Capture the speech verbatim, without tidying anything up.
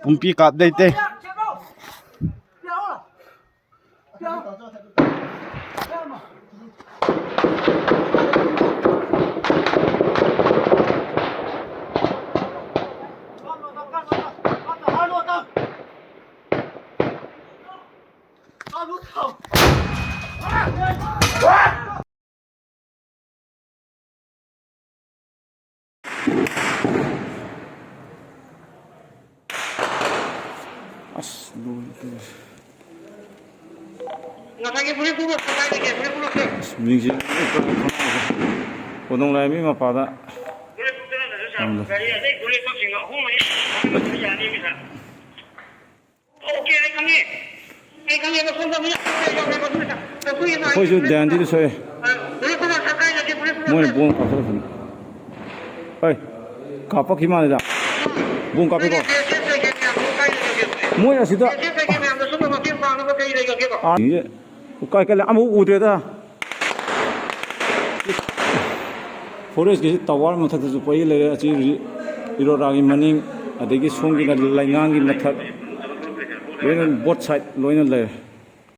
ꯄꯨꯝꯄꯤ ꯀꯥꯞꯗꯩꯇꯦ꯫ ꯑꯁ, ꯂꯣꯏꯔꯦ꯫ ꯉꯁꯥꯏꯒꯤ ꯐꯨꯔꯤꯠ ꯄꯨꯔꯛꯄ ꯀꯥꯏꯗꯒꯤ? ꯐꯨꯔꯤꯠ ꯄꯨꯔꯛꯇꯦ꯫ ꯑꯁ, ꯃꯤꯡꯁꯦ ꯂꯣꯏ ꯀꯛꯑꯦ ꯈꯪꯍꯧꯗꯦ꯫ ꯀꯣꯟꯊꯣꯡ ꯂꯥꯏꯔꯦꯝꯕꯤ ꯃꯄꯥꯗ꯫ ꯐꯨꯔꯤꯠ ꯄꯨꯔꯛꯇꯅ ꯅꯠꯇ꯭ꯔꯣ, ꯁꯥꯔ? ꯊꯝꯃꯦ꯫ ꯒꯥꯔꯤ ꯑꯇꯩ ꯐꯨꯔꯤꯠ ꯄꯨꯔꯛꯁꯤꯡ ꯑꯍꯨꯝ ꯃꯔꯤ ꯌꯥꯅꯤ, ꯁꯥꯔ꯫ ꯑꯣꯀꯦ, ꯑꯩ ꯈꯪꯉꯦ꯫ ꯑꯩ ꯈꯪꯉꯦ, ꯃꯐꯝꯗ ꯃꯤ ꯌꯥꯎꯔꯦꯕ, ꯑꯗꯨ ꯁꯥꯔ꯫ ꯑꯩꯈꯣꯏꯁꯨ ꯗꯌꯥꯟꯗꯤꯗ ꯁꯣꯛꯑꯦ꯫ ꯃꯣꯏꯅ ꯕꯣꯝ ꯀꯥꯞꯊꯣꯔꯛꯄꯅꯤ꯫ ꯍꯣꯏ, ꯀꯥꯞꯄꯛꯈꯤ ꯃꯥꯜꯂꯦꯗ꯫ ꯕꯣꯝ ꯀꯥꯞꯄꯤꯀꯣ꯫ ꯃꯣꯏ ꯑꯁꯤꯗ ꯑꯥꯔꯃꯤꯁꯦ ꯀꯥꯏ ꯀꯥꯏ ꯂꯩ? ꯑꯃꯨꯛ ꯎꯗ꯭ꯔꯦꯗ꯫ ꯐꯣꯔꯦꯁꯀꯤꯁꯤ ꯇꯋꯥꯔ ꯃꯊꯛꯇꯁꯨ ꯄꯩ ꯂꯩꯔꯦ꯫ ꯑꯁꯤ ꯍꯧꯖꯤꯛ ꯏꯔꯣꯗꯥꯒꯤ ꯃꯅꯤꯡ, ꯑꯗꯒꯤ ꯁꯣꯝꯒꯤꯅ ꯂꯩꯉꯥꯡꯒꯤ ꯃꯊꯛ, ꯂꯣꯏꯅ both side ꯂꯣꯏꯅ ꯂꯩꯔꯦ꯫